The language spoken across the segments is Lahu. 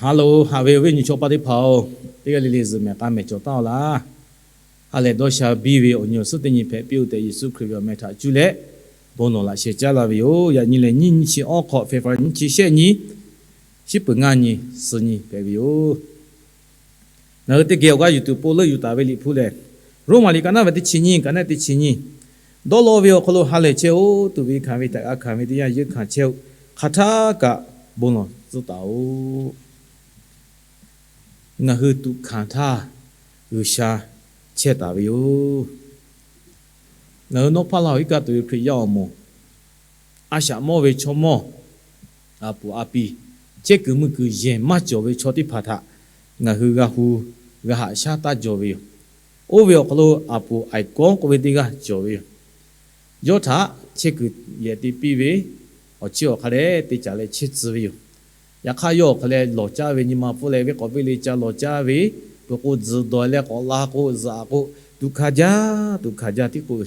Haˍ loˬ, haꞈ ve awˬ viˉ awˬ nyi chaw paˇ teˇ hpaˍ-oˬ, teˇ g'aˇ le le zuhꞈ mehˍ k'a mehˍ cawˬ taˍ-oˬ laˇ. Ha lehˬ dawˇ sha biˇ ve awˬ nyi awˬ suhˉ teˇ nyi hpehꞈ piˇ-oˬ tehꞈ, Yeˍsuˆ Hkriꞈ ve awˬ meh htaꞈ cuˇ leh bon lawˬ laꞈ sheh caˉ la ve yoˬ. Yaꞈ nyi lehˬ, nyiˇ nyiˇ chi awˉ hk'aw, February nyiˇ chi shehˆ nyi, shiˉ peuˬ ngaˇ nyi, suh nyi hpehꞈ ve yoˬ. Ngaˬ hui teˇ geh awˬ g'aˇ yuˬ tuˬ po leuˆ yuˬ taˍ ve Liꞈ hpu lehˬ, Roˉmaꞈ liꞈ ka naˉ ve teˇ chi nyiˇ, ka naˉ teˇ chi nyiˇ, dawˇ law ve awˬ hk'aw lo ha lehˬ chehˇ-oˆ. Tuˬ ve hkanˍ ve htaꞈ g'a hkanˍ ve teˇ yanˇ, yeunˇ hkanˍ chehˇ-oˆ. Hk'aˬ htaˇ kaꞈ bon lawˬ tcuhˉ taˍ-oꞈ. Ngaˬ hui tuꞈ hkanˍ htaˇ G'uiˬsha chehˇ taˍ ve yoˬ. Ngaˬ hui nawˉ hpaˇ laˇ-oˬ, iˉ kaˆ tuˬ ve Hkriꞈ yaˇ awˬ moˍ, a shaꞈ mawˇ ve chaw mawˇ, a puˍ a pi, chehˇ kuiˬ mui kuiˬ yehˬ maˇ cawˬ ve chaw teˇ hpaˍ htaꞈ ngaˬ hui g'a hu, g'a haꞈ shaˉ taˇ jaw ve yoˬ. Oˇ ve awˬ hk'aw lo a puˍ aiˍ kawˉ k'oˆ ve teˇ g'aˇ cawˬ ve yoˬ. Yawˇ htaꞈ chehˇ kuiˬ yehˬ te piˇ ve, awˬ chiˇ awˬ hk'a leh te caˍ leh chehˇ tcuh ve yoˬ. Yaꞈ hk'aˇ, yawˇ awˬ hk'a leh lawˬ caˇ ve nyi ma pfuhˇ leh, venˇ k'awꞈ venˇ le ca lawˬ caˇ ve, peuˬ k'o tzuhˬ dawˬ leh k'awꞈ la k'o zuhꞈ-a k'o, tuꞈ hkanˍ jaˇ, tuꞈ hkanˍ jaˇ tiˉ k'oˆ ve.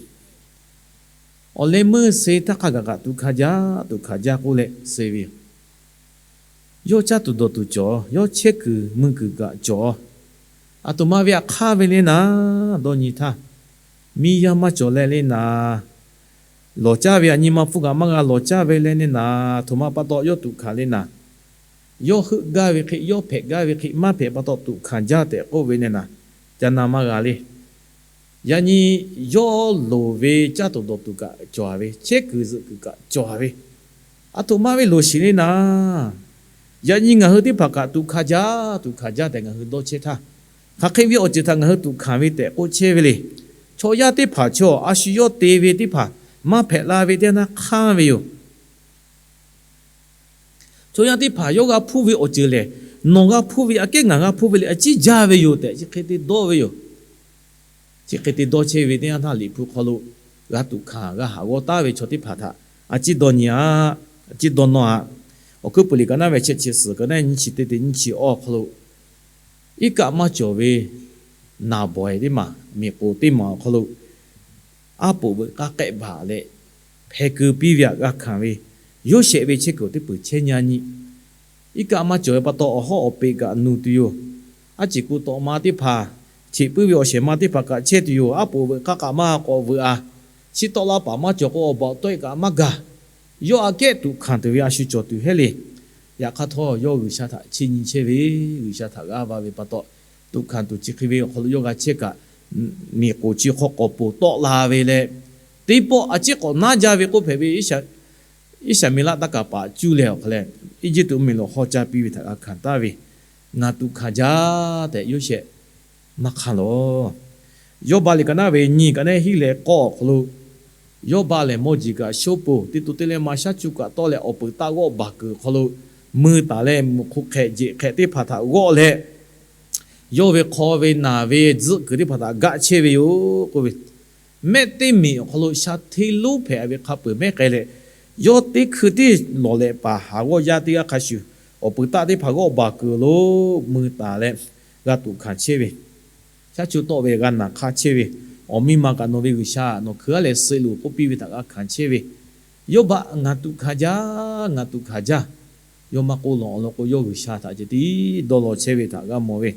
Awˬ leh meuˇ se htaˇ hk'a gaˬ kaꞈ tuꞈ hkanˍ jaˇ, tuꞈ hkanˍ jaˇ k'oˆ leh suh ve yoˬ. Yawˇ caˇ tuˬ dawˬ tuˬ cawˬ, yawˇ chehˇ kuiˬ mui kuiˬ kaꞈ cawˬ. Aˬ htoꞈ ma ve htaꞈ hk'aˇ ve le naˍ, dawˇ nyi htaˇ, miˇ yaˇ maˇ cawˬ leh le naˍ, lawˬ caˇ ve aꞈ nyi ma pfuhˇ kaꞈ maˇ g'a lawˬ caˇ ve leh le naˍ, aˬ htoꞈ ma pa taw yawˇ tuꞈ hkanˍ le naˍ. Yawˇ heuˆ gaˇ ve hk'e, yawˇ hpehꞈ gaˇ ve hk'e maˇ hpehꞈ pa taw tuꞈ hkanˍ jaˇ tehꞈ k'oˆ ve le naˍ, ca na maˇ g'a le. Yaꞈ nyi yawˇ loˍ ve caˇ tuˬ dawˬ tuˬ kaꞈ cawˬ-a ve, chehˇ kuiˬ zuhꞈ kuiˬ kaꞈ cawˬ-a ve, aˬ htoꞈ ma ve loˍ shiˍ le naˍ. Yaꞈ nyi ngaˬ hui teˇ hpaˍ kaꞈ tuꞈ hkanˍ jaˇ, tuꞈ hkanˍ jaˇ tehꞈ ngaˬ hui dawˇ chehˇ htaˇ, hk'aˬ hk'e ve awˬ ceuˬ htaꞈ ngaˬ hui tuꞈ hkanˍ ve tehꞈ k'oˆ chehˇ ve le. Chaw yaˇ teˇ hpaˍ chaw a shu yawˇ te ve teˇ hpaˍ maˇ hpehꞈ la ve teˇ yanˇ hk'aˇ ve yoˬ. Chaw yaˇ teˇ hpaˍ yawˇ g'a hpuˇ ve awˬ ceuˬ lehˬ, nawˬ g'a hpuˇ ve aꞈ kehˉ ngaˬ g'a hpuˇ ve le, a ciˉ jaˇ ve yoˬ tehꞈ chi hk'e te dawˇ ve yoˬ. Chi hk'e te dawˇ chehˇ ve teˇ yanˇ htaˇ, Liꞈ hpu hk'aw lo g'a tuꞈ hkanˍ g'a haˍ g'awˇ taˉ ve chaw teˇ hpaˍ htaꞈ a ciˉ dawˇ nyi-a, a ciˉ dawˇ nawˇ-a. Awˬ hkuiˉ puiˍ liꞈ ka naˉ ve chehˇ chi suhˍ, ka naˉ nyiˇ chi teˇ teˇ nyiˇ chi awˬ hk'aw lo, iˉ kaˆ maˇ cawˬ ve naˍ bawehˬ teˇ maˬ, miˬ k'oˍ teˇ maˬ awˬ hk'aw lo aˉ poꞈ veuꞈ k'aˇ k'ehˆ baˬ leh hpeh keu piˇ ve htaꞈ g'a hkanˍ ve, Yoˇsehꞈ ve chehˇ kuiˬ teˇ peuˬ chehˇ nyi nyi. Iˉ kaˆ maˇ cawˬ ve pa taw, awˬ hawˉ awˬ peꞈ kaꞈ nuˬ tuˬ yoˬ. Aˉ ceˬ ku tawꞈ ma teˇ hpaˍ, cheꞈ puiˉ ve awˬ shehˍ ma teˇ hpaˍ kaꞈ chehˇ tuˬ yoˬ. Aˉ poꞈ veuꞈ k'aˇ kaꞈ maˇ k'awꞈ veuꞈ-a. Chi tawˆ la paˍ maˇ cawˬ k'o, awˬ baoꞈ tawˆ-e kaꞈ maˇ gaˬ. Yawˇ aꞈ kehˉ tuꞈ hkanˍ tuˬ ve a shu cawˬ tuˬ hehˉ le. Yaꞈ hk'aˇ htawˇ, yawˇ G'uiˬsha htaꞈ chiˇ nyi chehˇ ve, G'uiˬsha htaꞈ g'aˇ va ve pa taw, tuꞈ hkanˍ tuˬ chi hk'e ve awˬ hk'aw lo yawˇ g'a chehˇ kaꞈ, miˬ k'oˍ chi hk'aw k'awꞈ poˬ tawˆ la ve leh, teˇ pawˆ a ciˉ k'awꞈ naˉ jaˇ ve k'oˆ hpehꞈ ve, Iˉsaˍmeˍlaˆ taˇ kaˍ paˍ cuˇ leh awˬ hk'a leh, Eˇjiˇtuꞈ mvuhˇmiˬ lo haw caˇ piˇ ve htaꞈ g'a hkanˍ taˍ ve, ngaˬ tuꞈ hkanˍ jaˇ tehꞈ Yoˇsehꞈ maˇ hk'aˇ lawˬ. Yawˇbaˆ liꞈ ka naˉ ve nyiˇ, ka naˉ hiˉ leh k'awˇ awˬ hk'aw lo, Yawˇbaˆ lehˬ mawˇ jeˬ kaꞈ shoˉ poˬ, teˇ to teˇ leh ma shaˉ cuˇ kaꞈ tawˆ leh awˬ peuˬ taˆ g'awˆ baˬ kuiˬ awˬ hk'aw lo, mui taˍ leh muꞈ hk'u hk'ehꞈ jeꞈ hk'ehꞈ teˇ hpaˍ htaꞈ g'awˆ leh, yawˇ ve hk'aw ve naˬ ve tzuhˆ kuiˬ teˇ hpaˍ htaꞈ gaˆ chehˇ ve yoˬ k'oˆ ve, mehˆ teˇ miˬ awˬ hk'aw lo sha hteˇ lonˉ hpehꞈ ve hk'a peuˬ mehˉ k'ai leh, yawˇ teˇ hkui tiˉ lawˬ leh paˍ haˍ g'awˇ yaˇ teˇ g'aˇ hk'a shuˍ, awˬ peuˬ taˆ teˇ hpaˍ g'awˆ baˬ kuiˬ awˬ lo mui taˍ leh g'a tuꞈ hkanˍ chehˇ ve, shaˉ cuˇ tawˆ ve g'a naˬ hk'aˇ chehˇ ve, awˬ miˇ ma kaꞈ nawˬ ve G'uiˬsha nawˬ hkui-a leh suh loˬ k'oˆ piˇ ve htaꞈ g'a hkanˍ chehˇ ve, Yawˇbaˆ ngaˬ tuꞈ hkanˍ jaˇ, ngaˬ tuꞈ hkanˍ jaˇ. Yawˇ maˇ k'oˆ lawˬ, awˬ lawn k'o yawˇ G'uiˬsha htaꞈ ceh tiˉ dawˇ law chehˇ ve htaꞈ g'a mawˬ ve.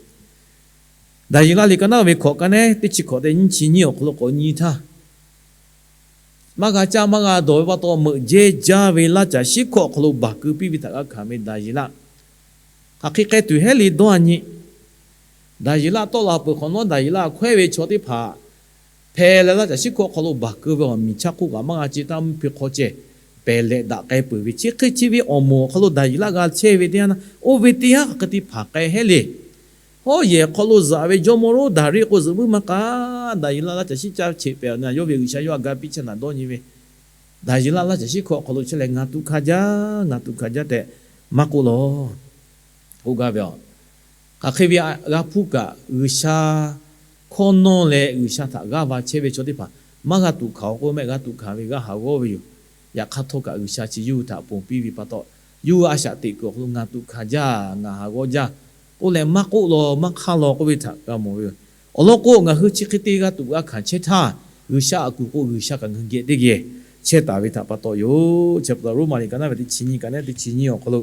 Daˍyeˍlaˆ liꞈ ka naˉ ve hkawꞈ ka naˉ teˇ chi hkawꞈ tehꞈ nyiˇ chi nyiˇ awˬ hk'aw lo k'awꞈ nyi htaˇ, maˇ g'a caˇ maˇ g'a dawˬ ve pa taw, meuꞈ jehˇ jaˇ ve laˇ caˬ shiˉ hkawꞈ awˬ hk'aw lo baˬ keu piˇ ve htaꞈ g'a hkanˍ ve Daˍyeˍlaˆ. Hk'aˬ hk'e k'ai tuˬ hehˉ le dawˇ-a nyi. Daˍyeˍlaˆ tawˆ la peuˬ hk'awꞈ nawˉ, Daˍyeˍlaˆ hkawehˇ ve chaw teˇ hpaˍ hpeh leh laˇ caˬ shiˉ hkawꞈ awˬ hk'aw lo baˬ keu ve awˬ miˬ chaˇ hk'oˆ kaꞈ maˇ g'a ce taˇ mvuhˇ hpe hk'aw ceh pehˬ leh daꞈ k'ai peuˬ ve, chi hk'e chi ve awˬ moˍ awˬ hk'aw lo Daˍyeˍlaˆ g'a chehˇ ve teˇ yanˇ, oˇ ve teˇ yanˇ hk'aˬ hk'e te hpaˍ k'ai hehˉ le. Hawˉ yehˬ hk'aw lo zaꞈ ve jawˇmawˇ Roˉdaˍriˆ k'o zuhꞈ muiˉ maˇ k'a, Daˍyeˍlaˆ laˇ caˬ shiˉ caˇ cheꞈ pehˍ awˬ na yawˇ ve G'uiˬsha yawˇ htaꞈ ga piˇ chehˇ naˍ dawˇ nyi ve, Daˍyeˍlaˆ laˇ caˬ shiˉ hkawꞈ awˬ hk'aw lo chehˇ leh ngaˬ tuꞈ hkanˍ jaˇ, ngaˬ tuꞈ hkanˍ jaˇ tehꞈ maˇ k'oˆ lawˬ k'oˆ gaˇ ve yoˬ. Hk'aˬ hk'e ve g'a hpuˇ kaꞈ, G'uiˬsha hkawˇ nawˇ leh G'uiˬsha htaꞈ g'aˇ va chehˇ ve chaw teˇ hpaˍ maˇ g'a tuꞈ hkanˍ-oˬ k'oˆ mehˆ, g'a tuꞈ hkanˍ ve g'a haˍ g'awˇ ve yoˬ. Yaꞈ hk'aˇ htawˇ kaꞈ G'uiˬsha chi yawˇ hui htaꞈ ponˬ piˇ ve pa taw, yawˇ hui a shaꞈ teꞈ kuiˬ awˬ hk'aw lo ngaˬ tuꞈ hkanˍ jaˇ, ngaˬ haˍ g'awˇ jaˇ k'oˆ leh maˇ k'oˆ lawˬ, maˇ hk'aˇ lawˬ k'oˆ ve htaꞈ g'a mawˬ ve yoˬ. Awˬ lawn k'o, ngaˬ hui chi hk'e te g'a tuꞈ g'a hkanˍ chehˇ htaˇ, G'uiˬsha aꞈ kuˬ k'o G'uiˬsha kaꞈ ngaˬ hui geh teˇ geh chehˇ taˍ ve htaꞈ pa taw yoˬ. Chi pa taw Roˉmaꞈ liꞈ ka naˉ ve teˇ chi nyiˇ, ka naˉ teˇ chi nyiˇ awˬ hk'aw lo,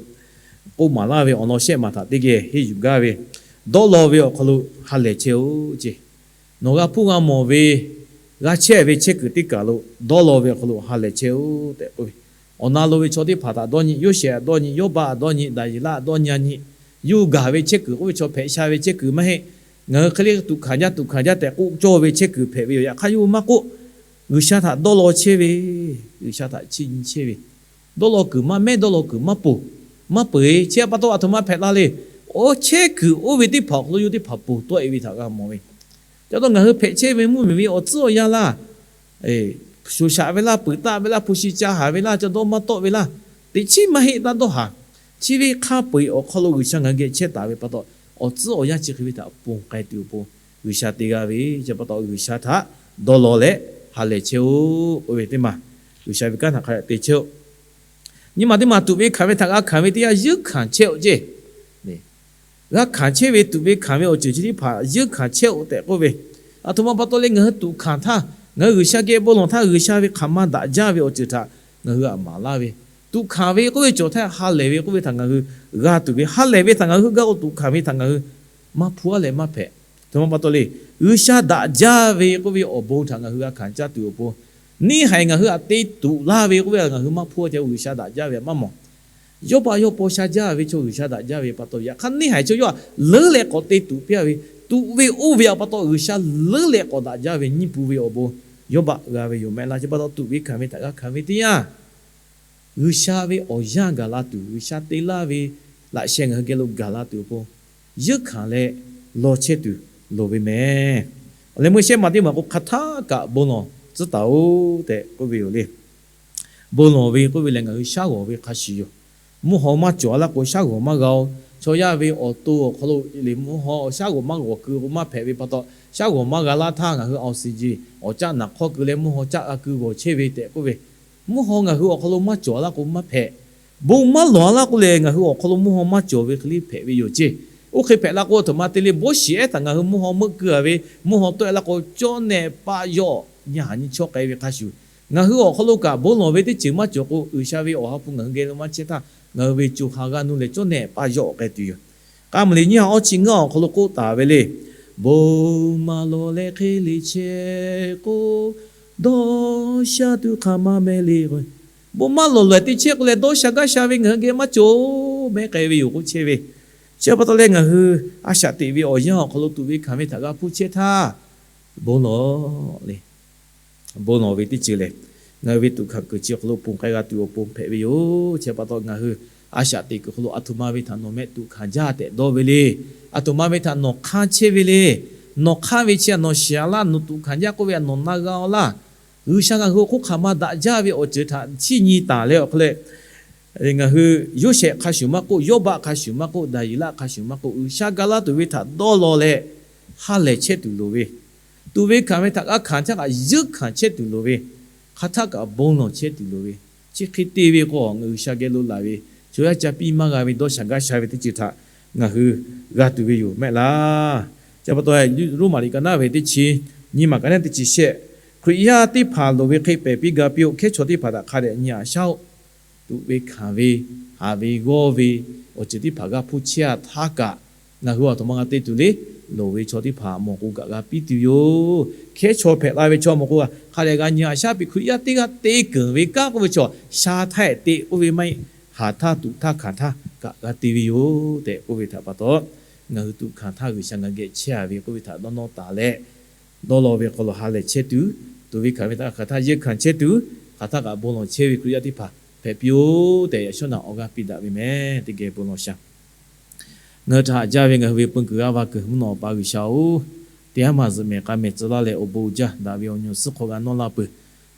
k'oˆ maˍ laˇ ve awˬ lawn shehˆ maˬ htaꞈ teˇ geh henˇ yuˬ gaˇ ve, dawˇ law ve awˬ hk'aw lo ha lehˬ chehˇ-oˆ ceˇ. Nawˬ g'a hpuˇ g'a mawˬ ve, g'a chehˇ ve chehˇ kuiˬ teˇ kaˬ lo dawˇ law ve awˬ hk'aw lo ha lehˬ chehˇ-oˆ tehꞈ k'oˆ ve, awˬ na lo ve chaw teˇ hpaˍ htaꞈ dawˇ nyi, Yoˇsehꞈ dawˇ nyi, Yawˇbaˆ dawˇ nyi, Daˍyeˍlaˆ dawˇ nyi, nyi, yuˬ gaˬ ve chehˇ kuiˬ k'oˆ ve chaw hpehꞈ sha ve chehˇ kuiˬ maˇ heˆ. Ngaˬ hui hk'e le tuꞈ hkanˍ jaˇ tuꞈ hkanˍ jaˇ tehꞈ k'oˆ cawˇ ve chehˇ kuiˬ hpehꞈ ve yoˬ. Yaꞈ hk'aˇ yawˇ hui maˇ k'oˆ, G'uiˬsha htaꞈ dawˇ law chehˇ ve, G'uiˬsha htaꞈ chiˇ nyi chehˇ ve, dawˇ law kuiˬ maˇ mehˉ, dawˇ law kuiˬ maˇ poˬ, maˇ peu eˬ. Chi pa taw aˬ htoꞈ ma hpehꞈ la le. Awˬ chehˇ kuiˬ oˇ ve teˇ hpaˍ awˬ hk'aw lo yawˇ teˇ hpaˍ poˬ tawˆ e ve htaꞈ g'a mawˬ ve, ca taw ngaˬ hui hpehꞈ chehˇ ve mvuhˇmiˬ ve awˬ tcuhˉ awˬ yanˇ laˇ, shoˍ shaꞈ ve laˇ, peuˬ taˆ ve laˇ, hpu shi ca haˍ ve laˇ, ca dawˇ maˇ tawˆ ve laˇ, teꞈ chiˉ maˇ heˆ taˇ dawˇ haˍ. Chi ve hk'a peu eˬ awˬ hk'aw lo G'uiˬsha ngaˬ hui geh chehˇ taˍ ve pa taw, awˬ tcuhˉ awˬ yanˇ chi hk'e ve htaꞈ ponˬ k'ai tuˬ awˬ pon G'uiˬsha te g'a ve, chi pa taw G'uiˬsha htaꞈ dawˇ law leh ha lehˬ chehˇ-oˆ k'oˆ ve teˇ maˬ, G'uiˬsha ve kanˉ htaꞈ hk'a dehꞈ te chehˇ-oˆ. Nyi ma teˇ maˬ tuꞈ ve hkanˍ ve htaꞈ g'a hkanˍ ve teˇ yanˇ, yeunˇ hkanˍ chehˇ-oˆ ceˇ. G'a hkanˍ chehˇ ve tuꞈ ve hkanˍ ve awˬ ceuˬ chi teˇ hpaˍ yeunˇ hkanˍ chehˇ-oˆ tehꞈ k'oˆ ve, aˬ htoꞈ ma pa taw leh ngaˬ hui tuꞈ hkanˍ htaˇ, ngaˬ hui G'uiˬsha geh bon lawˬ htaˇ, G'uiˬsha ve hk'aˬ ma daꞈ jaˇ ve awˬ ceuˬ htaꞈ ngaˬ hui htaꞈ maˍ laˇ ve, tuꞈ hkanˍ ve k'oˆ ve cawˬ htaˇ ha lehˬ ve k'oˆ ve htaꞈ ngaˬ hui g'a tuˬ ve, ha lehˬ ve htaꞈ ngaˬ hui g'a k'o tuꞈ hkanˍ ve htaꞈ ngaˬ hui maˇ hpuˇ-a leh maˇ hpehꞈ. Aˬ htoꞈ ma pa taw le, G'uiˬsha daꞈ jaˇ ve k'oˆ ve awˬ bon htaꞈ ngaˬ hui g'a hkanˍ caˇ tuˬ awˬ pon, neˇ haiˬ ngaˬ hui htaꞈ te tuꞈ laˇ ve k'oˆ ve ngaˬ hui maˇ hpuˇ-a, G'uiˬsha daꞈ jaˇ ve htaꞈ maˇ mawˬ. Yawˇbaˆ yawˇ paw sha jaˇ ve chaw G'uiˬsha daꞈ jaˇ ve pa taw, yaꞈ hk'aˇ neˇ haiˬ chaw yawˇ htaꞈ leuˉ leh k'awꞈ te tuꞈ piˇ-a ve, tuꞈ ve oˇ ve pa taw G'uiˬsha leuˉ leh k'awꞈ daꞈ jaˇ ve nyiˇ pu ve awˬ bon Yawˇbaˆ g'a ve yoˬ mehˆ laˇ. Chi pa taw tuꞈ ve hkanˍ ve htaꞈ g'a hkanˍ ve teˇ yanˇ, G'uiˬsha ve awˬ yanˇ gaˬ la tuˬ, G'uiˬsha te laˇ ve laꞈ sheh ngaˬ hui geh lo gaˬ la tuˬ awˬ pon, yeunˇ hkanˍ leh law chehˇ tuˬ loˍ ve mehˍ. Awˬ leh meuˇ shehˆ maˬ teˇ maˬ k'o, hk'aˬ htaˆ kaꞈ bon lawˬ tcuhˉ taˍ-oꞈ tehꞈ k'oˆ ve yoˬ le. Bon lawˬ ve k'oˆ ve lehˬ, ngaˬ hui shaˉ g'awˬ ve hk'a shuˍ yoˬ. Mvuhˇ haw maˇ cawˬ-a laˇ k'o, shaˉ g'awˬ maˇ g'a-oˬ. Chaw yaˇ ve awˬ to awˬ hk'aw lo le mvuhˇ haw shaˉ g'awˬ maˇ g'awˬ keu k'o maˇ hpehꞈ ve pa taw, shaˉ g'awˬ maˇ g'a laˇ htaˇ ngaˬ hui awˬ suˍ jeˬ awˬ caˆ naˬ hk'awˇ keu leh mvuhˇ haw caˆ g'a keu g'awˬ chehˇ ve tehꞈ k'oˆ ve, mvuhˇ haw ngaˬ hui awˬ hk'aw lo maˇ cawˬ-a laˇ k'o maˇ hpehꞈ. Bon maˇ lawˬ-a laˇ k'o lehˬ, ngaˬ hui awˬ hk'aw lo mvuhˇ haw maˇ cawˬ ve hk'e le hpehꞈ ve yoˬ ceˇ. Oˇ hk'e hpehꞈ la k'o, aˬ htoꞈ ma te le, bawˇ shiˍ ehˉ htaꞈ ngaˬ hui mvuhˇ haw meuˆ keu-a ve, mvuhˇ haw tawˆ-e laˇ k'o, cawˇ nehˆ paˆ yawˆ nyi haˍ nyi chawˇ k'ai ve hk'a shuˍ, ngaˬ hui awˬ hk'aw lo kaꞈ bon lawˬ ve teˇ ceuˬ maˇ cawˬ k'o, G'uiˬsha ve Awˬ ha hpu ngaˬ hui geh lo maˇ chehˇ htaˇ, ngaˬ hui ve co ha g'aˇ nuˇ leh cawˇ nehˆ paˆ yawˆ k'ai tuˬ yoˬ. K'a muiˬ liꞈ nyiˇ ha awˇ chi ngaˇ awˬ hk'aw lo k'oˆ taˍ ve le. Bon maˇ lawˬ leh hk'e le chehˇ k'o, dawˇ sha tuˬ hk'aˬ ma meh le k'o, bon maˇ lawˬ lawˬ te chehˇ k'o leh, dawˇ sha gaˇ sha ve ngaˬ hui geh maˇ cawˬ mehˉ k'ai ve yoˬ k'oˆ chehˇ ve. Chi pa taw leh ngaˬ hui a shaꞈ teꞈ ve awˬ yanˇ awˬ hk'aw lo tuꞈ ve hkanˍ ve htaꞈ g'a hpuˇ chehˇ htaˇ, bon lawˬ le. Bon lawˬ ve teˇ ceuˬ lehˬ, ngaˬ hui ve tuꞈ hkanˍ kuiˬ chi awˬ hk'aw lo ponˬ k'ai g'a tuˬ awˬ pon hpehꞈ ve yoˬ. Chi pa taw ngaˬ hui a shaꞈ teꞈ kuiˬ hk'aw lo aˬ htoꞈ ma ve htaꞈ nawˬ meh tuꞈ hkanˍ jaˇ tehꞈ dawˇ ve le. Aˬ htoꞈ ma ve htaꞈ nawˬ hk'anˇ chehˇ ve le. Nawˬ hk'anˇ ve chi nawˬ shiˍ-a laˇ, nawˬ tuꞈ hkanˍ jaˇ k'oˆ ve htaꞈ nawˬ na g'a-aw laˇ. G'uiˬsha ngaˬ hui awˬ hk'oˆ hk'aˬ ma daꞈ jaˇ ve awˬ ceuˬ htaꞈ chiˇ nyi taˍ leh awˬ hk'aw leh, ngaˬ hui Yoˇsehꞈ hk'a shuˍ maˇ k'oˆ, Yawˇbaˆ hk'a shuˍ maˇ k'oˆ, Daˍyeˍlaˆ hk'a shuˍ maˇ k'oˆ, G'uiˬsha ga laˇ tuˬ ve htaꞈ dawˇ law leh ha lehˬ chehˇ tuˬ loˍ ve, tuꞈ ve hkanˍ ve htaꞈ g'a hkanˍ htaˇ kaꞈ yeunˇ hkanˍ chehˇ tuˬ loˍ ve, hk'aˬ htaˆ kaꞈ bon lawˬ chehˇ tuˬ loˍ ve, chi hk'e te ve k'o, G'uiˬsha geh lo laˬ ve chaw yaˇ ca piˇ maˇ g'a ve dawˇ sha gaˇ sha ve teˇ ceuˬ htaꞈ ngaˬ hui g'a tuˬ ve yoˬ mehˆ laˇ. Chi pa taw, Roˉmaꞈ liꞈ ka naˉ ve teˇ chi, nyi maˬ ka naˉ teˇ chi shehˆ, Hkriꞈ yaˇ teˇ hpaˍ loˍ ve hk'e pehˬ piˇ ga piˇ-oˆ. Hkehˉ chaw teˇ hpaˍ htaꞈ hk'a dehꞈ nyi-a shaˉ-oˆ. Tuꞈ ve hkanˍ ve, haꞈ ve g'awˇ ve, awˬ ceuˬ teˇ hpaˍ g'a hpuˇ chehˇ-a htaˇ kaꞈ, ngaˬ hui aˬ htoꞈ ma g'a te tuˬ le. Loˍ ve chaw teˇ hpaˍ mawˬ k'o kaꞈ g'a piˇ tuˬ yoˬ. Hkehˉ chaw hpehꞈ la ve chaw mawˬ k'o, hk'a dehꞈ g'a nyi-a shaˉ piˇ. Hkriꞈ yaˇ teˇ g'aˇ te keunˍ ve kanˉ k'oˆ ve chaw, sha htaˇ-ehˍ te k'oˆ ve maˇ heˆ. Haꞈ htaˇ tuꞈ htaˇ hkanˍ htaˇ kaꞈ g'a te ve yoˬ tehꞈ k'oˆ ve htaꞈ pa taw, ngaˬ hui tuꞈ hkanˍ htaˇ G'uiˬsha ngaˬ geh chehˇ-a ve k'oˆ ve htaꞈ dawˇ nawˇ taˍ leh, dawˇ law ve hk'aw lo ha lehˬ chehˇ tuˬ, tuꞈ ve hkanˍ ve htaꞈ hkanˍ htaˇ yeunˇ hkanˍ chehˇ tuˬ, hk'aˬ htaˆ kaꞈ bon lawˬ chehˇ ve Hkriꞈ yaˇ teˇ hpaˍ hpehꞈ piˇ-oˆ tehꞈ, yaꞈ shawˉ naꞈ awˬ g'aˇ piˇ daꞈ ve mehˍ. Teˇ geh bon lawˬ shaˍ. Ngaˬ hui htaꞈ haꞈ jaˇ ve ngaˬ hui ve peu kuiˬ g'aˇ va kuiˬ mvuhˇ naw awˬ pa G'uiˬsha-oˬ, teˇ haˉ maˬ zuhꞈ mehˍ k'a mehˍ tcuh laˇ leh awˬ bon uiˍ jaˇ daꞈ ve awˬ nyuˬ suhˉ hk'aw g'a nawˇ la peuˬ.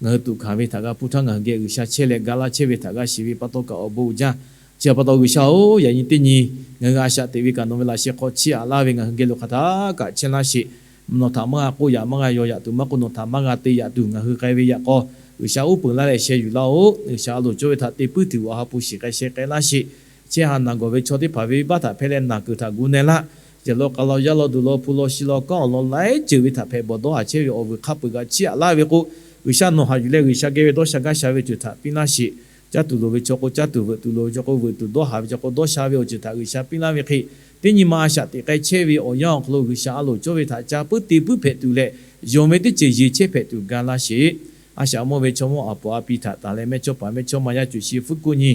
Ngaˬ hui tuꞈ hkanˍ ve htaꞈ g'a hpuˇ htaˇ ngaˬ hui geh G'uiˬsha chehˇ leh ga laˇ chehˇ ve htaꞈ g'a shiˍ ve pa taw kaꞈ awˬ bon uiˍ jaˇ. Chi pa taw G'uiˬsha-oˬ, yaꞈ nyi teˇ nyi ngaˬ hui a shaꞈ teꞈ ve kaꞈ nawˬ ve laꞈ sheh hk'aw chiˇ aꞈ laˇ ve ngaˬ hui geh lo hk'aˬ htaˆ kaꞈ chehˇ laˇ sheˍ. Nawˬ htaꞈ maˇ g'a k'oˆ yaꞈ maˇ g'a yaw yaꞈ tuˬ maˇ k'oˆ, nawˬ htaꞈ maˇ g'a te yaꞈ tuˬ ngaˬ hui k'ai ve yaꞈ k'aw, G'uiˬsha uˉ peunˍ laˇ leh sheh yuˬ laˇ-oˬ. G'uiˬsha a loˍ cawˇ ve htaꞈ te puiˉ tuˬ Awˬ ha hpu shiˍ k'ai sheh k'ai laˇ sheˍ. Chehˇ ha naˬ gawˬ ve chaw teˇ hpaˍ ve venˇbaˆ htaꞈ hpehˇ leh naˬ kuiˬ htaꞈ gu na laˇ. Yaꞈ law k'a law yaˇ law duˬ law hpu law shi law kanˉ awˬ lawn laiˉ ceuˬ ve htaꞈ hpehꞈ bawˬ dawˇ haˍ chehˇ ve awˬ vuiˬ hk'a peu-eˬ kaꞈ chiˇ aꞈ laˇ ve k'o, G'uiˬsha nawˬ haꞈ yuˬ leh G'uiˬsha geh ve dawˇ sha gaˇ sha ve ceuˬ htaꞈ piˇ laˇ sheˍ. Caˇ tuˬ loˍ ve chaw k'o caˇ tuˬ, veuꞈ tuˬ loˍ ve chaw k'o veuꞈ tuˬ, dawˇ haˍ ve chaw k'o dawˇ sha ve awˬ ceuˬ htaꞈ G'uiˬsha piˇ laˇ ve hk'e, teˇ nyi ma a shaꞈ teꞈ k'ai chehˇ ve awˬ yanˇ awˬ hk'aw lo G'uiˬsha a loˍ cawˇ ve htaꞈ ca puiˉ te puiˉ hpehꞈ tuˬ leh, yonˍ ve teˇ ceuˬ yeˬ chehˇ hpehꞈ tuˬ ga laˇ sheˍ. A shaꞈ mawˇ ve chaw mawˇ aˬ poˍ a pi htaꞈ tanˬ leh mehˇchawˇpaˍ mehˇchawˇma yaˇ cuˬ shi fuˉ kuˆ nyi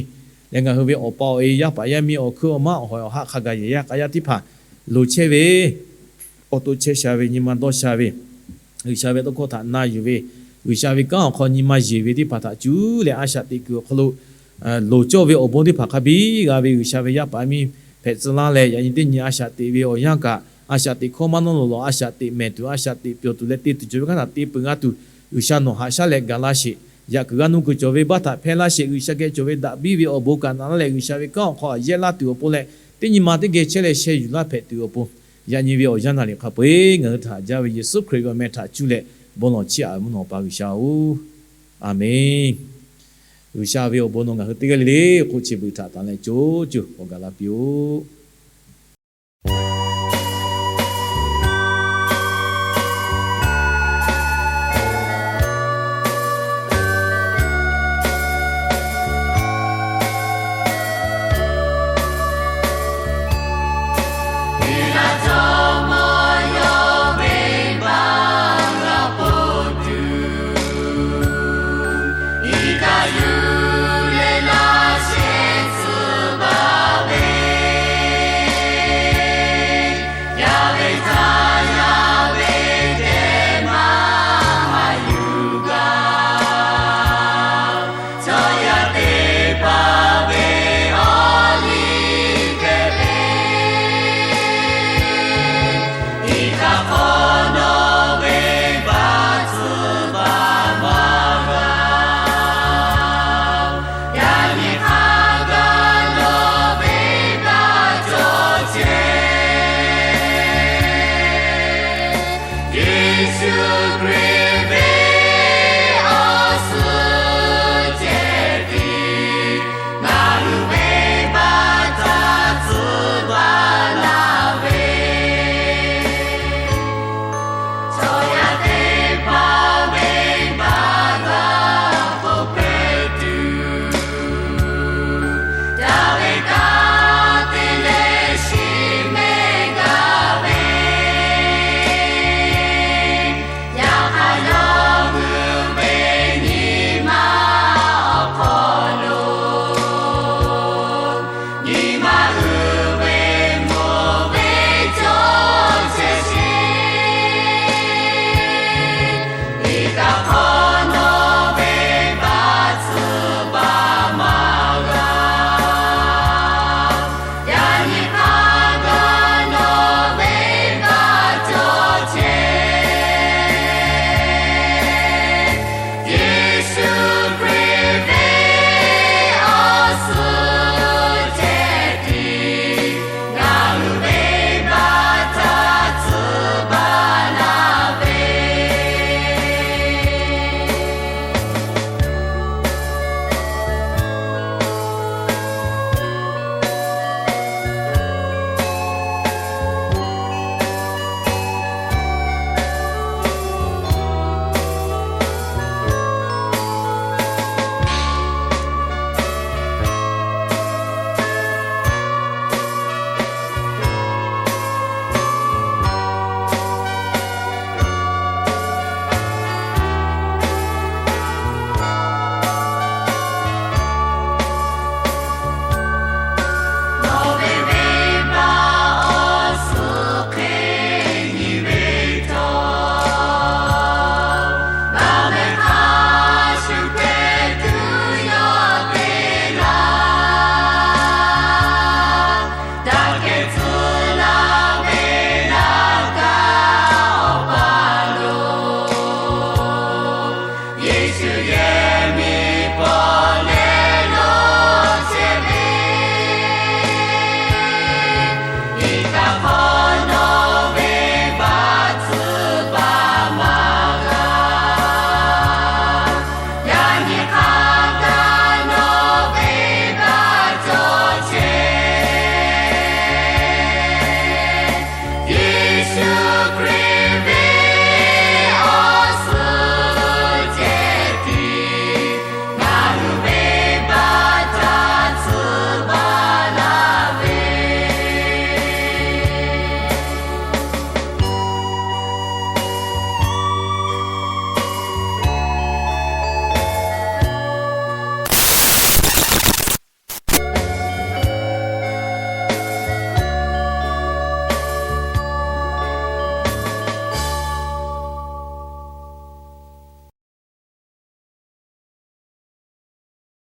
leh ngaˬ hui ve awˬ pa awˬ e yaˇ paˍ yaˇ miˇ awˬ hkuiˉ awˬ maˉ awˬ hawˍ awˬ haˆ hk'a gaˬ yehˬ yaˇ k'a yaˇ teˇ hpaˍ loˍ chehˇ ve awˬ to chehˇ sha ve nyi ma dawˇ sha ve, G'uiˬsha ve tawˇ hkawˇ htaꞈ na yuˬ ve, G'uiˬsha ve kanˉ awˬ hk'aw nyi ma yeˬ ve teˇ hpaˍ htaꞈ cuˉ leh a shaꞈ teꞈ kuiˬ awˬ hk'aw lo loˍ cawˇ ve awˬ bon teˇ hpaˍ hk'a biˇ g'a ve G'uiˬsha ve yaˇ paˍ yaˇ miˇ hpehꞈ tcuh laˇ leh, yaꞈ nyi teˇ nyi a shaꞈ teꞈ ve awˬ yanˇ kaꞈ, a shaꞈ teꞈ hkawˇ maˇ nawˉ lawˬ lawˬ, a shaꞈ teꞈ mehˍ tuˬ, a shaꞈ teꞈ pyawˬ tuˬ leh te tuˬ cawˬ ve kanˉ htaꞈ te peuˬ g'a tuˬ, G'uiˬsha nawˬ haꞈ shaˉ leh ga laˇ sheˍ. Yaꞈ kuiˬ g'a nuˇ kuiˬ cawˬ ve baˆ htaꞈ hpehˇ laˇ sheˍ. G'uiˬsha geh cawˬ ve daꞈ biˇ ve awˬ bon kaꞈ na laˇ leh, G'uiˬsha ve kanˉ awˬ hk'aw aꞈ yehˇ laˇ tuˬ awˬ pon leh, teˇ nyi ma teˇ geh chehˇ leh sheh yuˬ laˇ hpehꞈ tuˬ awˬ pon, yaꞈ nyi ve awˬ yanˇ naˍ riˍ hk'a peu-eˬ ngaˬ hui htaꞈ haꞈ jaˇ ve Yeˍsuˆ Hkriꞈ ve awˬ meh htaꞈ cuˇ leh bon lawˬ chiˇ aꞈ mvuhˇ naw pa G'uiˬsha-oˬ, Aˍmenˍ. G'uiˬsha ve awˬ bon nawˬ ngaˬ hui teˇ g'aˇ le le k'oˆ chi beuꞈ htaꞈ tanˬ leh co cuˬ k'awꞈ gaˬ la piˇ-oˆ.